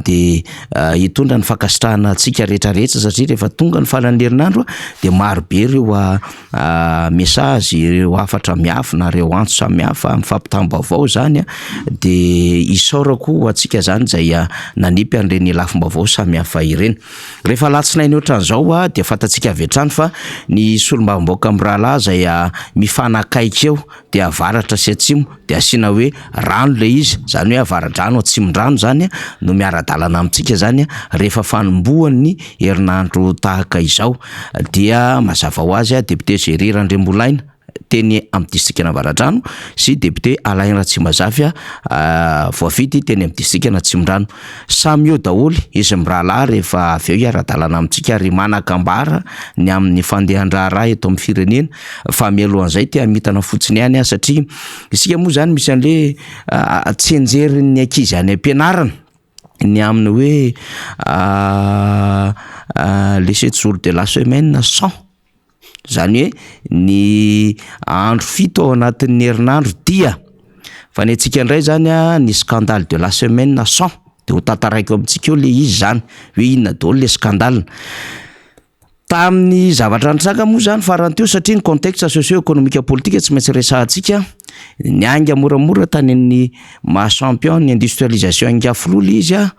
dia hitondra ny fankasitrahana antsika rehetra rehetra satria rehefa tonga ny faran'ny herinandro dia maro be ireo message, ireo hafatra miafina, ireo antso samihafa amin'ny fampitam-baovao izany dia isaorako ho antsika izany izay nanipy an'ireny lafim-baovao samihafa ireny. Rehefa alatsinainy ohatran'izao dia fantatsika avy hatrany fa ny solombavambahoaka mirahalahy izay mifanakaiky eo dia avaratra sy atsimo dia asiana hoe rano ilay izy, izany hoe avaradrano atsimondrano izany no miara-dalana amintsika izany rehefa fanombohan'ny herinandro tahaka izao dia mazava ho azy député Jerry Randriambolaina teny amin'ny distrikan'Avaradrano sy député Alain Ratsimbazafy voafidy teny amin'ny distrikan'Atsimondrano. Samy eo daholo izy mirahalahy rehefa avy eo hiara-dalana amintsika ary manan-kambara ny amin'ny fandehan-draharaha eto amin'ny firenena fa mialohan'izay te hamitana fotsiny ihany aho satria isika moa izany misy an'le tsianjerin'ny ankizy any am-pianarana ny amin'ny hoe les sept jours de la semaine sont Izany hoe ny andro fito ao anatin'ny herinandro dia, fa ny antsika indray zany a ny scandale de la semaine sont de ho tantaraiko amintsika eo le izy zany hoe inona daholo le scandale. Tamin'ny zavatra nitranga moa zany farany teo satria ny contexte socio économique politique tsy maintsy resahantsika, niainga moramora tany amin'ny maha champion ny industrialisation Ingafiloha le izy a,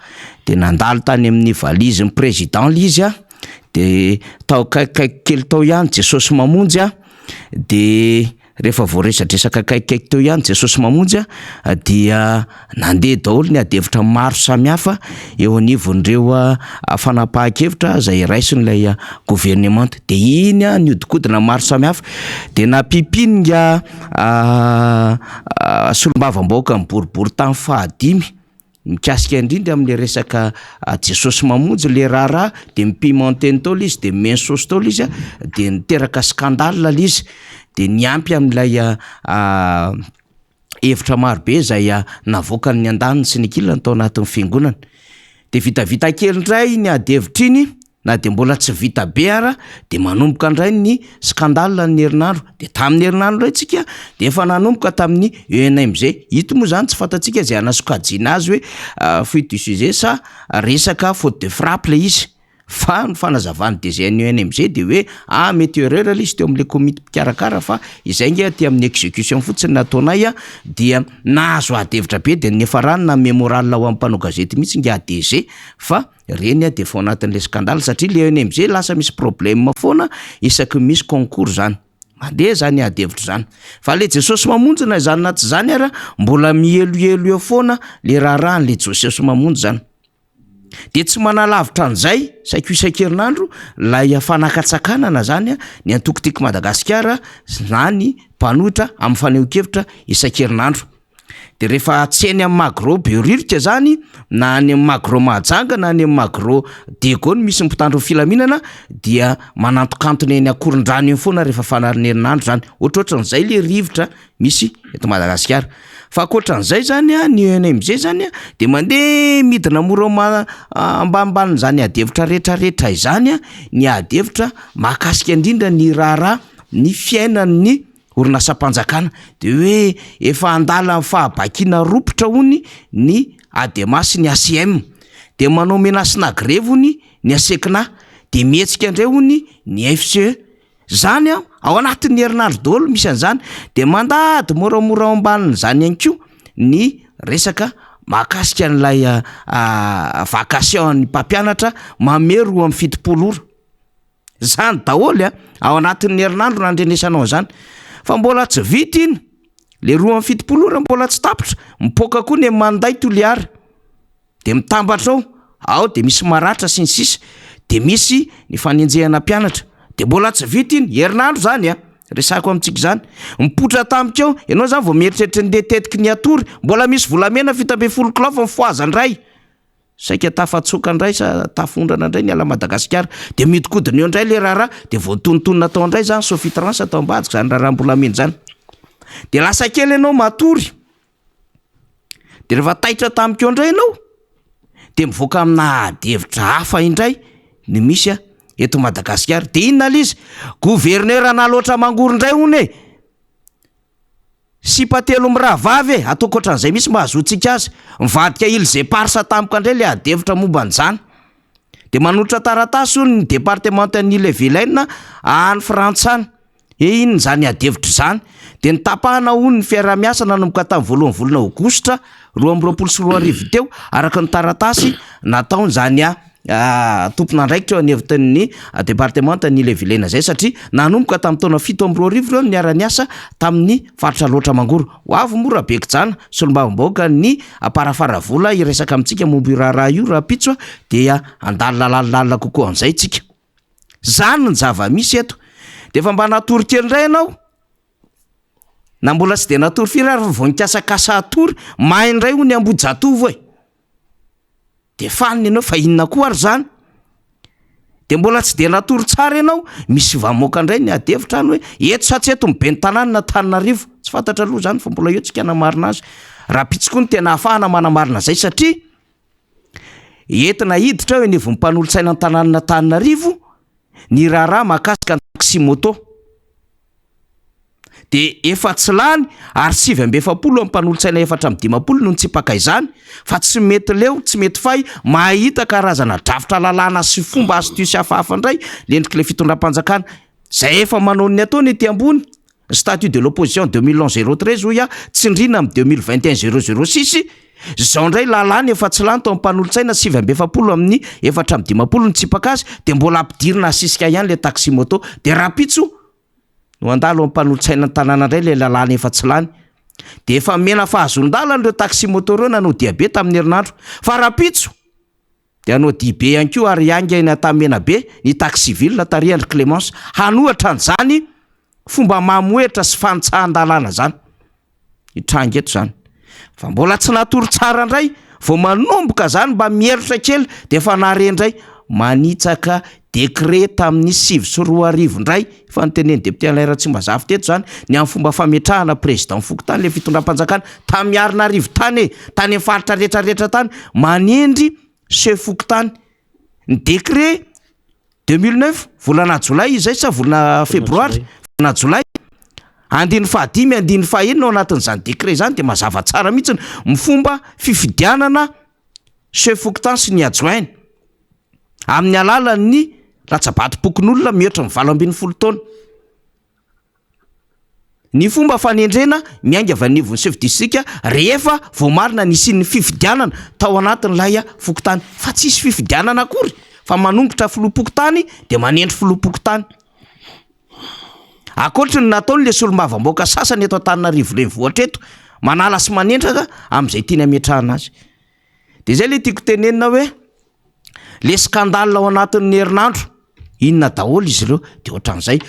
de nandalo tany amin'ny valizin'ny président le izy a, De tao akaikikaiky kely tao ihany Jesosy Mamonjy a, de rehefa voaresadresaka akaikikaiky teo ihany Jesosy Mamonjy a, dia nandeha daholo ny ady hevitra maro samihafa eo anivon'ireo fanapahan-kevitra izay raisin'ilay governemanta. De iny a nihodinkodina maro samihafa, de nampipininga solombavambahoaka niboribory tany fahadimy Mikasika indrindra amin'le resaka Jesosy mamonjy le raharaha de mi-pimenter ny tao le izy de mimeno saosy tao le izy a de niteraka scandale le izy de niampy amin'ilay hevitra marobe zay navoakan'ny andaniny sy ny ankilany tao anatin'ny fiangonana. De vitavita kely indray iny ady hevitra iny Na dia mbola tsy vita be ara dia manomboka indray ny scandale ny herinandro, dia tamin'ny herinandro indray tsika dia efa nanomboka tamin'ny ENMG, ito moa zany tsy fantatsika izay hanasokajiana azy hoe fuite du sujet sa resaka faute de frappe le izy, fa ny fanazavan'ny DG ny ENMG dia hoe ah mety erreur le izy teo amin'le komity mpikarakara fa izay nge aty amin'ny execution fotsiny nataonay dia nahazo ady hevitra be dia niafarany nanome morale ho an'ny mpanao gazety mihitsy ingahy DG fa Reny dia efa ao anatin'le scandale satria le ENMG lasa misy problème foana isaky ny misy concours zany. Mandeha zany ady hevitra zany. Fa le Jesosy Mamonjy na izany na tsy izany ara mbola mihelohelo eo foana le raharahan'le Josesy Mamonjy zany. De tsy manalavitra an'izay saika isan-kerinandro lay fanakatsakanana zany ny antoko Tiako Madagasikara na ny mpanohitra amin'ny fanehoan-kevitra isan-kerinandro. De rehefa tsy eny amin'ny Magro Behoririka zany na any amin'ny Magro Mahajanga na any amin'ny Magro Diego no misy ny mpitandro ny filaminana dia manantokantona eny Akorondrano eny foana rehefa faran'ny herinandro zany, ohatrohatran'izay le rivotra misy eto Madagasikara. Fa ankoatran'izay zany a ny ENMG zany a de mandeha midina mora ma- ambanimbanin'izany ady hevitra rehetrarehetra izany a ny ady hevitra mahakasika indrindra ny raharaha ny fiainan'ny orinasam-panjakana de hoe efa andalan'ny fahabakiana ropotra hony ny Adema sy ny ACM, de manao menace na grevy hony ny Asecna, de mihetsika indray hony ny FCE, zany an ao anatin'ny herinandro daholo misy an'zany, de mandady moramora ao ambanin'izany ihany koa ny resaka mahakasika an'ilay vacation an'ny mpampianatra manome 72 ora. Zany daholo a, ao anatin'ny herinandro nandrenesanao an'izany, fa mbola tsy vita iny, le 72 ora mbola tsy tapitra, mipoaka koa ny Manday Toliara, de mitambatra ao, ao de misy maratra sy ny sisa, de misy ny fanenjehana mpianatra, de mbola tsy vita iny, herinandro zany a, resahako amintsika zany, mipoitra tamiko eo, ianao zany vao mieritreritra ny le tetiky ny hatory, mbola misy volamena 17 kilao fa mifohaza ndray. Saika tafatsoaka indray sa tafondrana indray niala Madagasikara de mihodinkodina eo indray le raharaha de voatonontonona tao indray zany Sofitrans tao ambadika zany raharaham-bolamena zany de lasa kely ianao matory de rehefa taitra tamiko eo indray ianao de mivoaka amina ady hevitra hafa indray ny misy a eto Madagasikara de inona le izy gouverneur an'Alaotra Mangoro indray hono e. Sipa telo mirahavavy e! Ataoko ohatran'izay mihitsy mba hahazoantsika azy. Mivadika îles éparses tampoka indray ilay adihevitra momba an'izany. Dia manolotra taratasy hono ny departemantan'ny Ille-et-Vilaine any Frantsa any. He inona izany adihevitra izany? Dia notapahana hono ny fiaraha-miasa nanomboka tamin'ny voalohan'ny volana aogositra 2022 teo, araka ny taratasy nataon'izany tompon'andraikitra eo anivon'ny departemantan'ny Ille-et-Vilaine izay satria nanomboka tamin'ny taona 2007 ireo no niara-niasa tamin'ny faritra Alaotra Mangoro. Ho avy moa Rabekijana, solombavambahoakan'ny Amparafaravola hiresaka amintsika momba io raharaha io rahampitso dia handalina lalindalina kokoa an'izay tsika. Zany ny zava-misy eto. Dia efa mba natory kely indray ianao? Na mbola tsy dia natory firy ary fa vao nikasakasa hatory, may indray hono i Ambohijatovo e! Dia fanina ianao fa inona koa ary zany? Dia mbola tsy dia natory tsara ianao, misy vamoaka indray ny ady hevitra any hoe eto sa tsy eto ny ben'ny tanàna Antananarivo? Tsy fantatra aloha zany fa mbola eo tsika hanamarina azy. Rahampitso koa no tena ahafahana manamarina an'izay satria entina hiditra eo anivon'ny mpanolotsaina an-tanànan'Antananarivo ny raharaha mahakasika ny taxi moto. Dia efa tsy lany ary 49 amin'ny mpanolotsaina 54 no nitsipaka izany fa tsy mety leo, tsy mety fay, mahita karazana drafitra lalàna sy fomba astuce hafahafa indray ny endrik'ilay fitondram-panjakana izay efa manao ny ataony ety ambony. Ny statut de l'opposition 2011 013 hoy aho, tsindriana amin'ny 2021 006, izao indray lalàna efa tsy lany tao amin'ny mpanolotsaina 49 amin'ny 54 nitsipaka azy dia mbola ampidirina asisika ihany ilay taxi moto dia rahampitso no handalo amin'ny mpanolotsainan'ny tanàna indray ilay lalàna efa tsy lany dia efa mena fahazoan-dalana ireo taxi moto ireo nanao diabe tamin'ny herinandro fa rahampitso Dia hanao diabe ihany koa ary hiainga eny Antanimena-be ny taxi ville tarihan-dry Clémence hanohatra an'izany fomba mamohehitra sy fanitsahan-dalàna izany. Hitranga eto izany. Fa mbola tsy natory tsara indray vao manomboka izany mba mierotra kely dia efa nahare indray manitsaka décret tamin'ny 2009 indray, efa notenenin'ny député Alain Ratsimbazafy teto izany, ny amin'ny fomba fametrahana président fokontany ilay fitondram-panjakana tany Miarinarivo tany e, tany amin'ny faritra rehetra rehetra tany, manendry chef fokontany. Ny décret 2009, volana jolay izay sa volana febroary, volana jolay, andininy fahadimy, andininy fahenina ao anatin'izany décret izany dia mazava tsara mihitsy ny fomba fifidianana chef fokontany sy ny adjoint-ny. Amin'ny alalan'ny latsa-batom-pokonolona mihoatra ny 18 taona. Ny fomba fanendrena miainga avy anivon'ny chef district rehefa voamarina ny hisian'ny fifidianana tao anatin'ilay fokontany. Fa tsisy fifidianana akory fa manongotra filoham-pokontany dia manendry filoham-pokontany. Ankoatry ny nataon'ilay solombavambahoaka sasany eto Antananarivo renivohitra eto, manala sy manendraka amin'izay tiany hametrahana azy. Dia izay ilay tiako tenenina hoe le scandale ao anatin'ny herinandro inona daholo izy ireo de ohatran'izay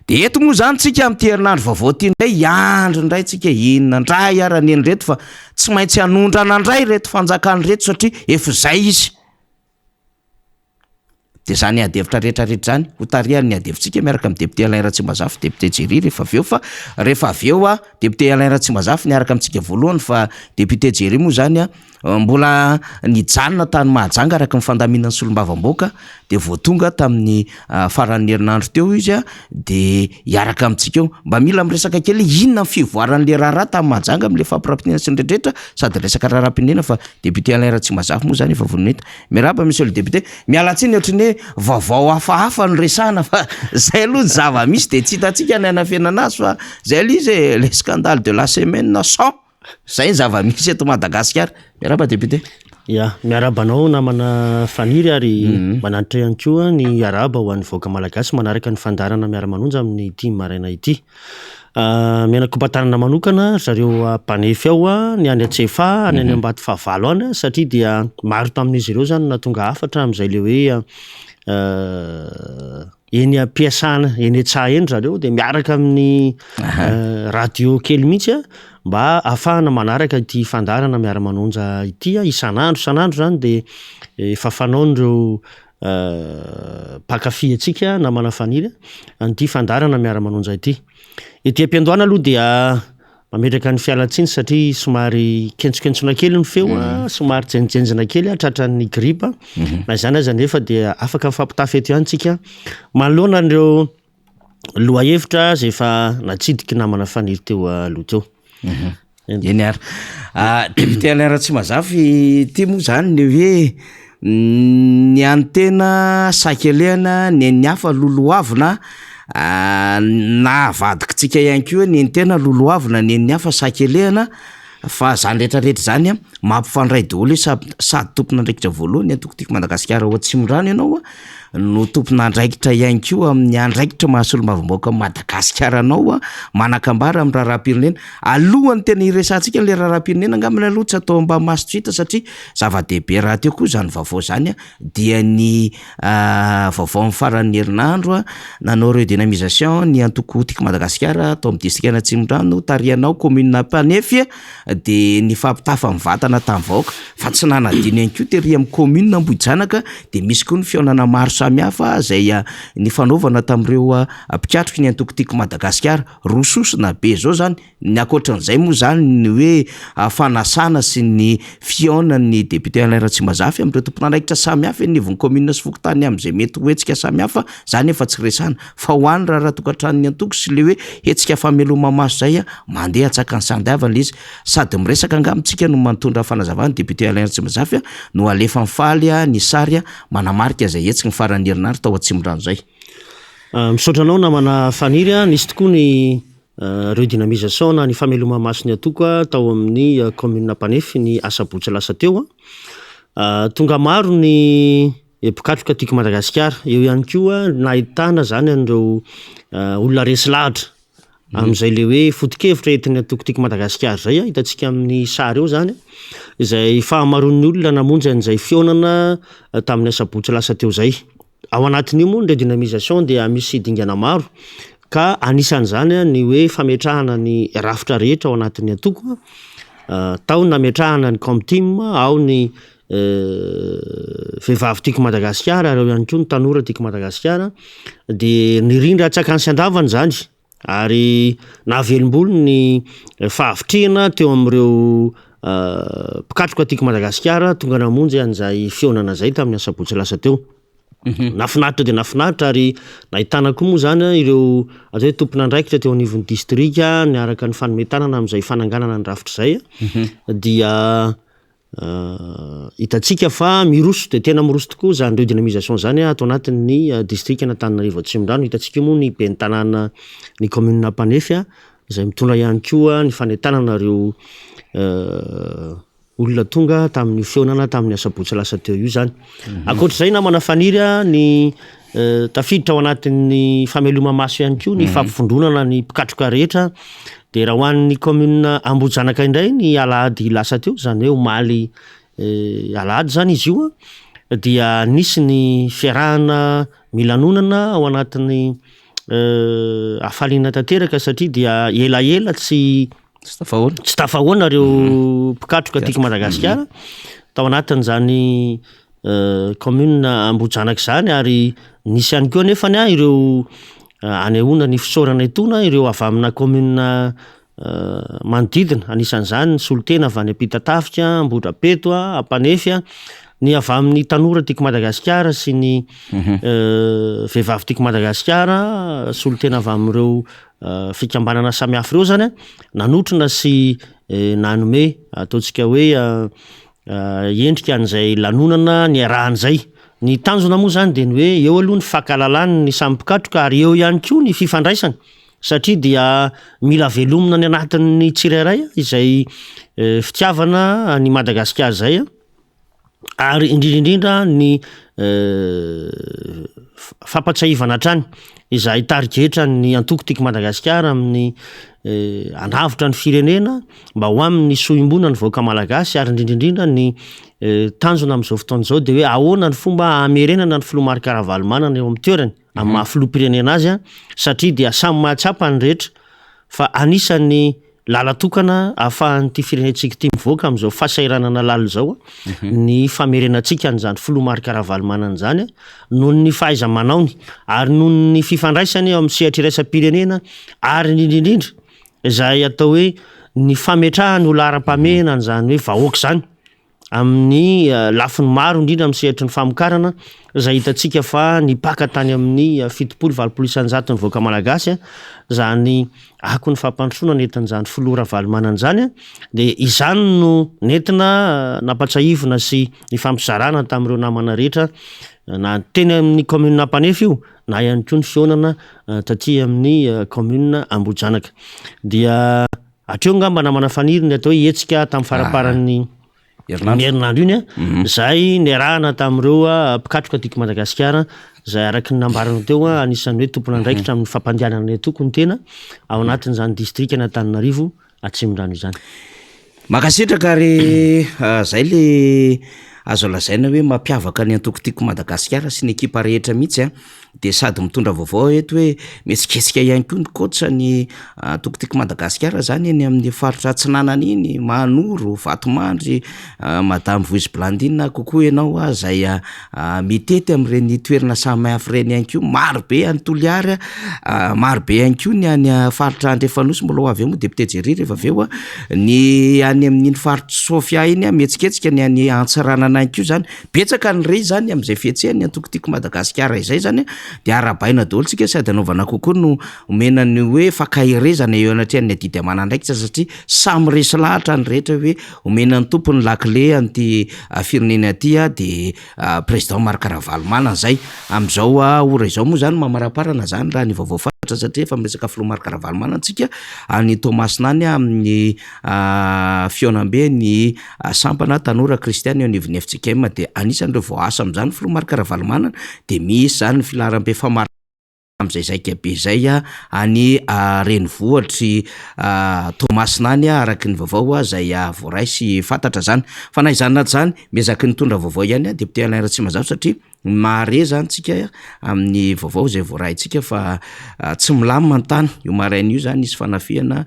de eto moa zany tsika amin'ity herinandro vaovao ity indray hiandry indray tsika inona indray ara ny an'ireto fa tsy maintsy hanondrana indray ireto fanjakana ireto satria efa izay izy de zany ady hevitra rehetra rehetra zany ho tarihan'ny ady hevitsika miaraka amin'ny député Alain Ratsimbazafy député Jerry rehefa avy eo fa rehefa avy eo a député Alain Ratsimbazafy niaraka amintsika voalohany fa député Jerry moa zany a Mbola nijanona tany Mahajanga araka ny fandaminan'ny solombavambahoaka dia vao tonga tamin'ny faran'ny herinandro teo izy dia hiaraka amintsika eo. Mba mila miresaka kely hoe inona ny fivoaran'ilay raharaha tany Mahajanga amin'ilay fampirampinena sy ny rehetrarehetra sady resaka raharaham-pirenena fa député Alain Ratsimbazafy moa izany efa vonona eto. Miarahaba monsieur le député. Miala tsiny ohatran'ny hoe vaovao hafahafa no resahana fa zay aloha ny zava-misy dia tsy hitantsika ny hanafenana azy fa zay aloha izy e, le scandale de la semaine 100. Zay ny zava-misy eto Madagasikara. Miarahaba député. Ya, miarahaba anao namana Faniry ary mananitra ihany koa ny arahaba ho an'ny vahoaka malagasy manaraka ny fandaharana miara-manonja amin'ity maraina ity. Miana-kopa-tanana manokana ry zareo mpanefy ao, ny any Antsefaha, ny any Ambatofahavalo any satria dia maro tamin'izy ireo izany no nahatonga hafatra amin'izay ilay hoe eny am-piasana, eny an-tsaha eny zareo dia miaraka amin'ny radio kely mihitsy an, mba ahafahana manaraka ity fandaharana miara-manonja ity an, isan'andro isan'andro izany dia efa fanaon'ireo mpankafy antsika namana Faniry an'ity fandaharana miara-manonja ity. Ety am-piandohana aloha dia Mametraka ny fialantsiny satria somary kentsokentsona kely ny feo a, somary jenjijenjina kely a, tratran'ny gripa. Na izany aza anefa dia afaka mifampitafa eto ihany tsika manoloana an'ireo lohahevitra izay efa natsidiky namana Faniry teo aloha teo. Eny ary. Député Alain Ratsimazafy, ity moa zany ny hoe ny an'ny tena sakelehana, ny an'ny hafa lolohavina, na avadikitsika ihany koa hoe ny an'ny tena lolohavina, ny an'ny hafa sakelehana, fa zany rehetrarehetra zany an mampifandray daholo hoe sady sady tompon'andraikitra voalohany antoko Tiako Madagasikara ao Atsimondrano ianao an, no tompon'andraikitra ihany koa amin'ny andraikitra maha solombavambahoakan'i Madagasikara anao an, manan-kambara amin'ny raharaham-pirenena. Alohan'ny tena hiresahantsika an'ilay raharaham-pirenena angambany aloha tsy atao ambany maso tsy hita satria zava-dehibe rahateo koa izany vaovao izany an, dia ny vaovao amin'ny faran'ny herinandro an, nanao redynamisation ny antoko Tiako Madagasikara tao amin'ny distrikan'Atsimondrano tarihanao commune Ampanefy dia nifampitafa mivantana tamin'ny vahoaka fa tsy nanadino ihany koa tery amin'ny commune Ambohijanaka dia misy koa ny fihaonana maro samihafa izay nifanaovana tamin'ireo mpikatroky ny antoko Tiako Madagasikara. Roa sosona be zao zany, ny ankoatran'izay moa zany ny hoe fanasana sy ny fihaonan'ny député Alain Ratsimbazafy amin'ireo tompon'andraikitra samihafa eny anivon'ny commune sy fokontany amin'izay mety ho hetsika samihafa, zany efa tsy resahana fa ho an'ny raharaha tokantranon'ny antoko sy le hoe hetsika fameloma-maso zay mandeha antsakany sy andavany le izy, sady miresaka angamba tsika no mitondra fanazavana, député Alain Ratsimbazafy no alefa mifaly ny sary manamarika izay hetsiky ny faran'ny herinandro tao Atsimondrano izay. Misaotra anao namana Faniry a, nisy tokoa ny redynamisation na ny fameloma-maso ny antoko tao amin'ny commune Ampanefy ny asabotsy lasa teo. Tonga maro ny mpikatroka Tiako Madagasikara, eo ihany koa nahitana izany an'ireo olona resy lahatra amin'izay le hoe foto-kevitra entin'ny antoko Tiako Madagasikara izay, hitantsika amin'ny sary eo izany, izay fahamaroan'ny olona namonjy an'izay fihaonana tamin'ny asabotsy lasa teo izay. Ao anatin'io moa ny redynamisation dia misy dingana maro ka anisan'izany ny hoe fametrahana ny rafitra rehetra ao anatin'ny antoko, tao ny nametrahana ny Comteam, ao ny vehivavy tiako Madagasikara ary ao ihany koa ny tanora tiako Madagasikara dia nirindra an-tsakany sy an-davany izany ary nahavelom-bolo ny fahavitrihana teo amin'ireo mpikatroka tiako Madagasikara tonga namonjy an'izay fihaonana izay tamin'ny asabotsy lasa teo. Nahafinaritra dia nahafinaritra ary nahitana koa moa izany ireo atao hoe tompon'andraikitra teo anivon'ny distrika niaraka nifanome tanana amin'izay fananganana ny rafitra izay dia Hitantsika fa miroso dia tena miroso tokoa izany redynamisation izany ato anatin'ny distrikan'Antananarivo Atsimondrano. Hitantsika io moa ny ben'ny tanàna ny commune Ampanefy izay mitondra ihany koa ny fanentanana ireo olona tonga tamin'io fihaonana tamin'ny asabotsy lasa teo io izany. Ankoatr'izay namana Faniry ny Tafiditra ao anatin'ny fameloma-maso ihany koa ny fampivondronana ny mpikatroka rehetra. Dia raha ho an'ny kaominina Ambohijanaka indray ny alahady lasa teo, izany hoe omaly alahady izany izy io, dia nisy ny fiarahana milanonana ao anatin'ny hafaliana tanteraka satria dia elaela tsy Tsy tafahoana. Tsy tafahoana ireo mpikatroka tiako Madagasikara tao anatin'izany commune Ambohijanaka izany ary nisy ihany koa anefany an ireo anehoana ny fisaorana etoana ireo avy amina commune manodidina, anisan'izany ny solontena avy any Ampitatafika, Ambohidrapeto, Ampanefy, ny avy amin'ny tanora tiako Madagasikara sy ny vehivavy tiako Madagasikara, solontena avy amin'ireo fikambanana samihafa ireo zany nanotrona sy nanome ataontsika hoe endrika an'izay lanonana niarahana izay. Ny tanjona moa zany dia ny hoe eo aloha ny fankahalalana ny samy mpikatroka ary eo ihany koa ny fifandraisana satria dia mila velomina any anatin'ny tsirairay izay fitiavana an'i Madagasikara izay. Ary indrindra indrindra ny fampatsiahivana hatrany izay tarigetra ny antoko Tiako Madagasikara amin'ny hanavotra ny firenena mba ho amin'ny soa iombonana ny vahoaka malagasy ary indrindra indrindra ny tanjona amin'izao fotoana izao dia hoe ahoana ny fomba hamerenana ny filoha Marc Ravalomanana eo amin'ny toerany amin'ny maha filoham-pirenena azy satria dia samy mahatsapa ny rehetra fa anisan'ny Lala-tokana ahafahan'ity firenentsika ity mivoaka amin'izao fahasahiranana lalina izao ny famerenantsika an'izany filoha Marc Ravalomanana izany noho ny fahaiza-manaony ary noho ny fifandraisany eo amin'ny sehatra iraisam-pirenena ary indrindra indrindra izay atao hoe ny fametrahany ho laharam-pahamehana an'izany hoe vahoaka izany. amin'ny lafiny maro indrindra amin'ny sehatry ny famokarana izay hitantsika fa nipaka tany amin'ny 70 80 isan-jaton'ny vahoaka malagasy izany akon'ny fampandrosoana nentin'izany filoha Ravalomanana izany dia izany no nentina nampatsiahivina sy nifampizarana tamin'ireo namana rehetra na teny amin'ny kaominina Ampanefy io na ihany koa ny fihaonana taty amin'ny kaominina Ambohijanaka. Dia hatreo angamba namana Faniry ny atao hoe hetsika tamin'ny faramparan'ny herinandro iny izay niarahana tamin'ireo mpikatroka tiako Madagasikara izay araka ny nambarany teo anisan'ny hoe tompon'andraikitra amin'ny fampandehanana ny antoko ny tena ao anatin'izany distrikan'Antananarivo Atsimondrano izany. Mankasitraka ary zay le azo lazaina hoe mampiavaka ny antoko Tiako Madagasikara sy ny ekipa rehetra mihitsy a, de sady mitondra vaovao eto hoe mihetsiketsika ihany koa ny coach ny antoko Tiako Madagasikara zany eny amin'ny faritra atsinanana iny, Mahanoro, Vatomandry, Madame Voizy Blandine coucou ianao a zay mitety amin'ireny toerana samihafa ireny ihany koa, maro be any Toliara, maro be ihany koa ny any faritra Andrefanosy, mbola ho avy eo moa député Jerry rehefa avy eo, ny any amin'iny faritr'i Sofia iny mihetsiketsika, ny any Antsiranana ihany koa zany, betsaka ny re zany amin'izay fihetsehan'ny antoko Tiako Madagasikara izay zany dia arahabaina daholo tsika sady anaovana kokoa no omena ny hoe fankaherezana eo anatrehan'ny adidy aman'andraikitra satria samy resy lahatra ny rehetra hoe omena ny tompony lakile an'ity firenena ity dia président Marc Ravalomanana izay. Amin'izao ora izao moa izany mamaraparana izany raha ny vaovao fantatra satria efa miresaka filoha Marc Ravalomanana isika any Toamasina any amin'ny fihaonambe ny sampana tanora kristiana eo anivon'ny FJKM dia anisan'ireo voaasa amin'izany filoha Marc Ravalomanana dia misy izany ny filaharambe famar amin'izay zaika be izay any renivohitr'i Toamasina any araka ny vaovao izay voaray sy fantatra izany. Fa na izany na tsy izany, miezaky nitondra vaovao ihany aho député Alain Ratsimandrava satria mahare izany tsika amin'ny vaovao izay voaraintsika fa tsy milamina ny tany. Io maraina io izany nisy fanafihana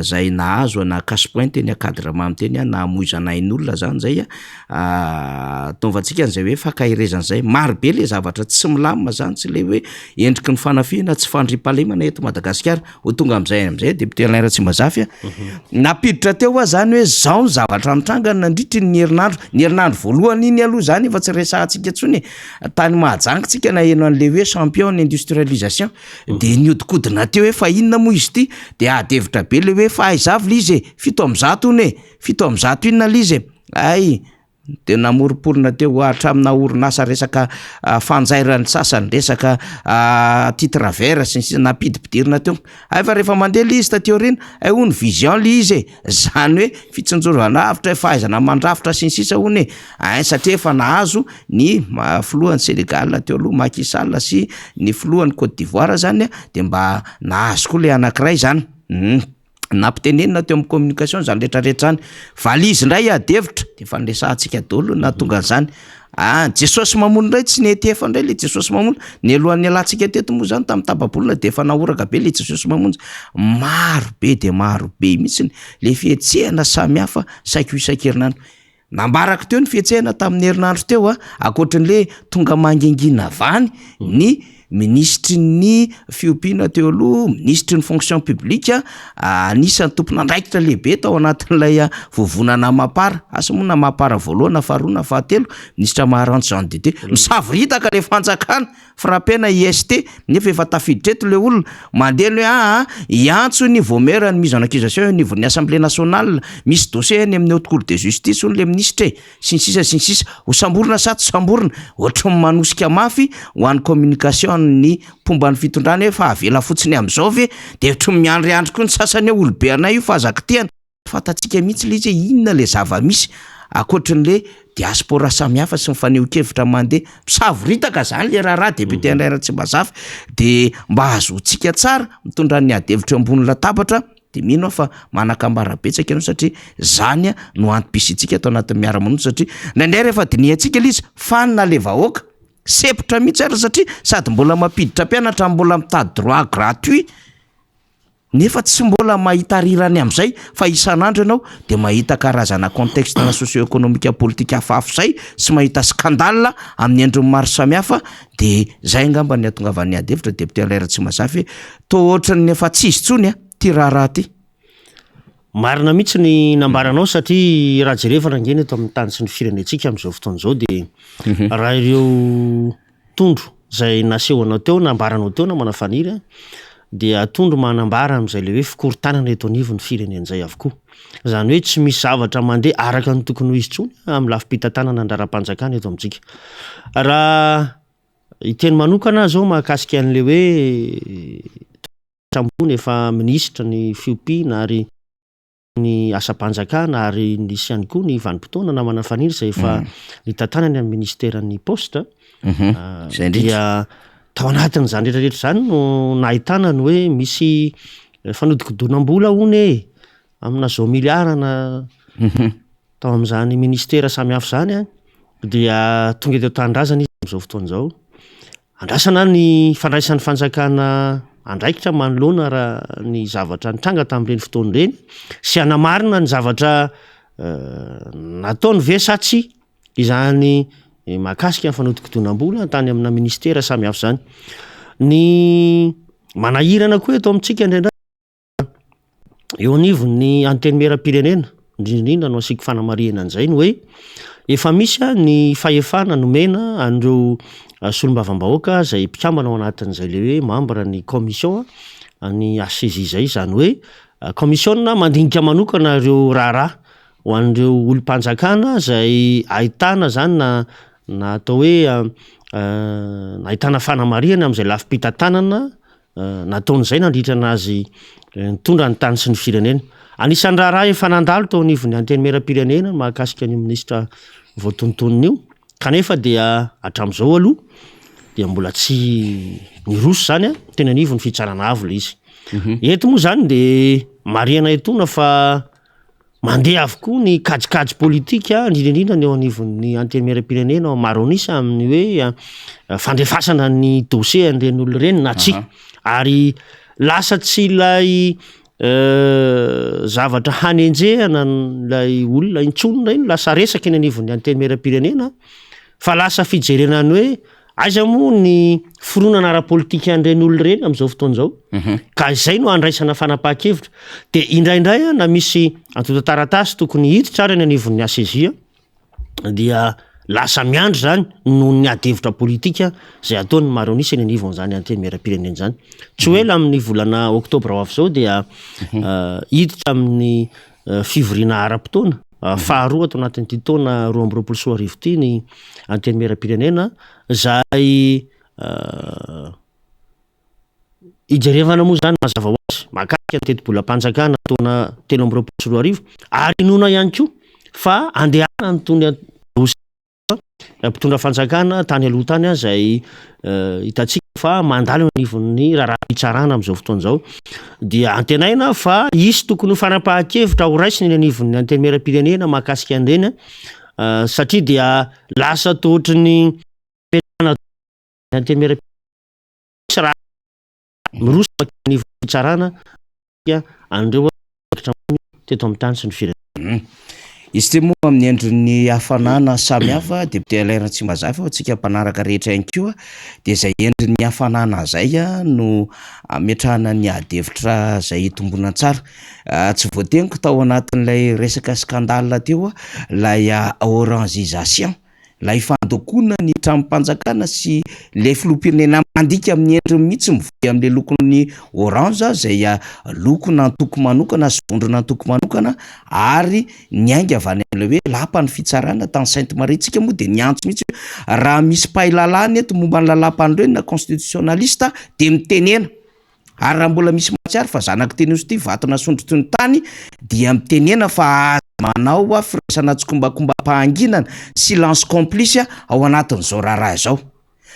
izay nahazo ana cash point teny Ankadiramaha teny, namoizana ain'olona izany izay. Ataovantsika an'izay hoe fankaherezana izay, maro be le zavatra tsy milamina zany, tsy le hoe endriky ny fanafihana, tsy fandriampahalemana eto Madagasikara, ho tonga amin'izay amin'izay député Alain Ratsimbazafy a, nampiditra teo aho zany hoe zao ny zavatra nitranga nandritry ny herinandro, ny herinandro voalohany iny aloha zany efa tsy resahantsika intsony e, tany Mahajanga tsika naheno an'le hoe champion ny industrialisation, de nihodinkodina teo hoe fa inona moa izy ity, de ady hevitra be le hoe fa aiza avy le izy e, 107 hono e, 107 inona le izy e. Hay! Dia namoromporona teo hatramina orinasa resaka fanjairan'ny sasany, resaka titre vert sy ny sisa nampidimpidirina teo. Hay fa rehefa mandeha ilay izy taty aoriana, hay hono vision ilay izy e! Izany hoe fitsinjovana lavitra, fahaizana mandrafitra sy ny sisa hono e! Ein satria efa nahazo ny filohan'i Sénégal teo aloha Macky Sall sy ny filohan'i Côte d'Ivoire zany dia mba nahazo koa ilay anankiray zany. Nampitenenina teo amin'ny communication zany retraretra zany, valise ndray ady hevitra de efa niresahantsika daholo ny nahatonga an'zany, ah Jesosy mamono ndray tsy nety efa ndray le Jesosy mamono, nialohan'ny nialantsika teto moa zany tamin'ny tapa-bolana de efa nahoraka be le Jesosy mamonjy, maro be de maro be mihitsiny le fihetsehana samihafa saika ho isan-kerinandro. Nambarako teo ny fihetsehana tamin'ny herinandro teo a, ankoatran'le tonga mangingina avy any ny minisitry ny fiompiana teo aloha, minisitry ny fonction publique, anisan'ny tompon'andraikitra lehibe tao anatin'ilay vovonana Mapar, asa moa na Mapar voalohany na faharoa na fahatelo, minisitra Maharante Jean de Dieu, misavoritaka le fanjakana. Frappena IST nefa efa tafiditra eto le olona, mandeha ny hoe aa hiantso ny vaomiera ny mise en accusation eo anivon'ny assemblée nationale, misy dossier any amin'ny haute cour de justice hono le minisitra e, sy ny sisa sy ny sisa, ho samborina sa tsy samborina, ohatry ny manosika mafy ho an'ny communication ny mpomba ny fitondrana hoe fa avela fotsiny amin'izao ve, de ohatry ny miandriandry koa ny sasany hoe olobe anay io fa aza kitihana. Fantatsika mihitsy ilay izy hoe inona ilay zava-misy ankoatrin'ilay diaspora samihafa sy ny fanehoan-kevitra mandeha. Misavoritaka izany ilay raharaha député André Ratsimbazafy dia mba ahazoantsika tsara mitondra ny ady hevitra eo ambony latabatra dia mino aho fa manan-kambara betsaka ianao satria izany no antom-pisiantsika ato anatin'ny miara-monina satria indraindray rehefa dinihantsika ilay izy fanina ilay vahoaka, sempotra mihitsy ary satria sady mbola mampiditra mpianatra no mbola mitady droit gratuit. Nefa tsy mbola mahita rirany amin'izay fa isan'andro ianao dia mahita karazana contexte na socio-économique politique hafahafa izay sy mahita scandale amin'ny endriny maro samihafa dia izay angamba ny hahatongavan'ny ady hevitra député Alain Ratsimbazafy hoe toa ohatran'ny efa tsy izy intsony ity raharaha ity. Marina mihitsy ny nambaranao satria raha jerevana ange ny eto amin'ny tany sy ny firenentsika amin'izao fotoana izao dia raha ireo tondro izay nasehonao teo, nambaranao teo namana Faniry a, dia tondro manambara amin'izay ilay hoe fikorontanana eto anivon'ny firenena izay avokoa. Izany hoe tsy misy zavatra mandeha araka ny tokony ho izy intsony amin'ny lafim-pitantanana ny raharaham-panjakana eto amintsika. Raha hiteny manokana aho izao mahakasika an'ilay hoe ambony efa minisitra ny fiompiana ary ny asam-panjakana ary nisy ihany koa ny vanim-potoana namana Faniry izay efa nitantanany amin'ny ministeran'ny poste Izay indrindra. dia tao anatin'izany rehetra rehetra izany no nahitana ny hoe misy fanodikodonam-bola hono e, amina zao miliara na tao amin'izany ministera samihafa izany an, dia tonga eto an-tanindrazana izy amin'izao fotoana izao. Andrasana ny fandraisan'ny fanjakana andraikitra manoloana raha ny zavatra nitranga tamin'ireny fotoana ireny sy hanamarina ny zavatra nataony ve sa tsia izany mahakasika ny fanodikodinam-bola tany amina ministera samihafa izany. Ny manahirana koa eto amintsika indraindray Eo anivon'ny Antenimierampirenena, indrindra indrindra no asiako fanamarihana an'izay ny hoe efa misy ny fahefana nomena an'ireo solombavambahoaka izay mpikambana ao anatin'izay le hoe membre ny commission ny HCJ izay, izany hoe kaomisiona mandinika manokana ireo raharaha ho an'ireo olom-panjakana izay ahitana izany na na atao hoe ahitana fanamarihana amin'izay lafim-pitantanana Nataon'izay nandritra anazy nitondra ny tany sy ny firenena. Anisan'ny raharaha efa nandalo teo anivon'ny Antenimierampirenena ny mahakasika an'io minisitra voatonontonona io, kanefa dia hatramin'izao aloha dia mbola tsy niroso izany teny anivon'ny fitsarana avo ilay izy. Eto moa izany dia marihana etoana fa Mandeha avokoa ny kajikajy politika, indrindra indrindra ny eo anivon'ny Antenimierampirenena ao maro an'isa amin'ny hoe fandefasana ny dossier an'ireny olona ireny na tsia. Ary lasa tsy ilay zavatra hanenjehana ilay olona intsony indray no lasa resaka eny anivon'ny Antenimierampirenena fa lasa fijerena ny hoe Aiza moa ny fironana ara-politika an'ireny olona ireny amin'izao fotoana izao? Ka izay no andraisana fanapahan-kevitra. Dia indraindray na misy antontan-taratasy tokony hiditra ary any anivon'ny HCJ dia lasa miandry izany noho ny ady hevitra politika izay ataon'ny maro an'isa eny anivon'izany antenimierampirenena izany. Tsy ho ela amin'ny volana oktobra ho avy izao dia hiditra amin'ny fivoriana ara-potoana faharoa ato anatin'ity taona 2022 ity ny Antenimierampirenena izay hijerevana moa izany mazava ho azy mahakasika ny tetibolam-panjakana taona 2023 ary inoana ihany koa fa andehanana itony dosie mpitondra fanjakana tany aloha tany izay hitantsika fa mandalo eo anivon'ny raharaham-pitsarana amin'izao fotoana izao dia antenaina fa hisy tokony ho fanapahan-kevitra ho raisina eny anivon'ny antenimierampirenena mahakasika an'ireny satria dia lasa toa ohatry ny antenimierampirenena raha miroso mankany anivon'ny fitsarana an'ireo andraikitra ambony teto amin'ny tany sy ny firenena. Izy ity moa amin'ny endriny hafanana samihafa, député Alain Ratsimbazafy, ho antsika mpanaraka rehetra ihany koa dia izay endriny hafanana izay no ametrahana ny ady hevitra izay itombonana tsara. Tsy voateniko tao anatin'ilay resaka scandale teo ilay orangisation. Ilay fandokoana ny tranom-panjakana sy ilay filoham-pirenena mandika amin'ny endriny mihitsy mivoy amin'ilay lokon'ny orange izay lokon'antoko manokana sy vondron'antoko manokana ary niainga avy any amin'ilay hoe lapan'ny fitsarana tany Sainte Marie. Tsika moa dia niantso mihitsy hoe raha misy mpahay lalàna eto momba ny lalàm-panorenana constitutionnaliste dia mitenena. Ary raha mbola misy mahatsiaro fa zanak'i Tenosy ity vato nasondrotry ny tany dia mitenena fa aza manao firaisana tsikombakombam-pahanginana, silence complice, ao anatin'izao raharaha izao.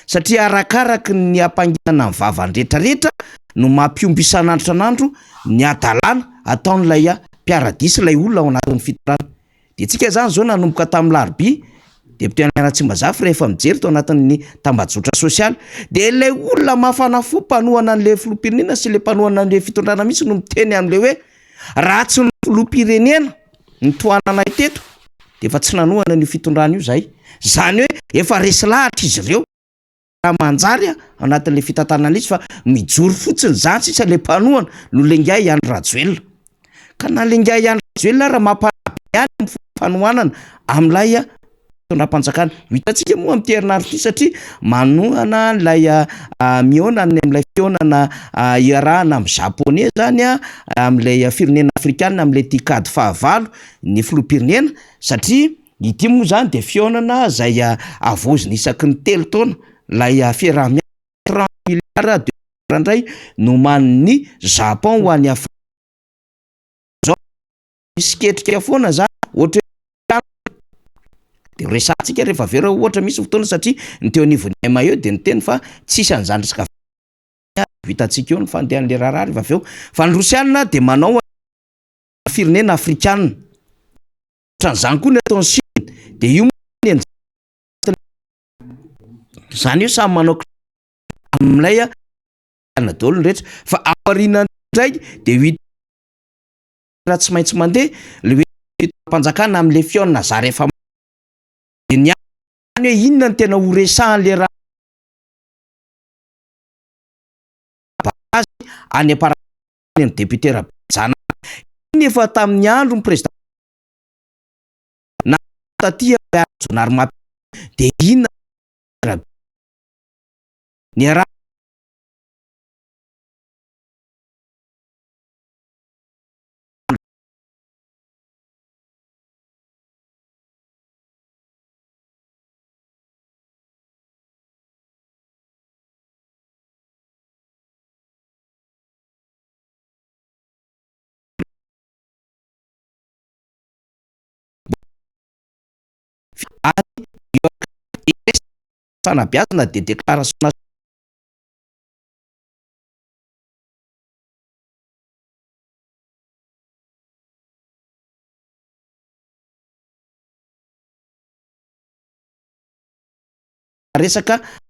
Satria arakaraky ny hampanginana ny vava ny retraretra no mampihombo isan'andro isan'andro ny hadalana ataon'ilay mpiara-dia sy ilay olona ao anatin'ny fitondrana. Dia tsika zany zao nanomboka tamin'ny larobia, député Alain Ratsimbazafy rehefa mijery tao anatin'ny tambajotra sosialy dia ilay olona mafana fo mpanohana an'ilay filoham-pirenena sy ilay mpanohana an'ilay fitondrana mihitsy no miteny amin'ilay hoe raha tsy ny filoham-pirenena nitohananay teto dia efa tsy nanohana an'io fitondrana io zahay. Zany hoe efa resy lahatra izy ireo. raha manjary ao anatin'ilay fitantanana izy fa mijoro fotsiny zany sisa ilay mpanohana no le ingahy Andry Rajoelina. Ka na le ingahy Andry Rajoelina ara mampanahy be ihany amin'ny fomba fanohanana amin'ilay fitondram-panjakana. Ho hitantsika moa amin'ity herinandro ity satria manohana an'ilay mihaona any amin'ilay fihaonana iarahana amin'ny Japonais zany amin'ilay firenena afrikana amin'ilay TICAD fahavalo ny filoham-pirenena, satria ity moa zany de fihaonana izay havaozina isaky ny 3 taona ilay fiaraha-miasa 30 milliards de dollars indray nomanin'ny Japon ho an'i Afrika. Zao misy ketrika foana zany ohatra hoe de resahantsika rehefa avy eo raha ohatra misy fotoana, satria ny teo anivon'ny MAE de niteny fa tsisy an'izany resaka hitantsika eo ny fandehan'le raharaha rehefa avy eo. Fa ny Rosiana de manao firenena afrikana ohatran'izany koa ny ataon'ny Chine, de io moa zany io samy manao amin'ilay ana daholo ny rehetra. Fa aoriana indray de ho hita raha tsy maintsy mandeha le hoe fitondram-panjakana amin'le fihaonana za rehefa de ny any hoe inona no tena ho resahan'le raha azy any am-para ny député Rabejanahary iny efa tamin'ny andro ny président na taty Rajaonarimampianina de inona raha ny raha any fanabeazana de déclaration resaka.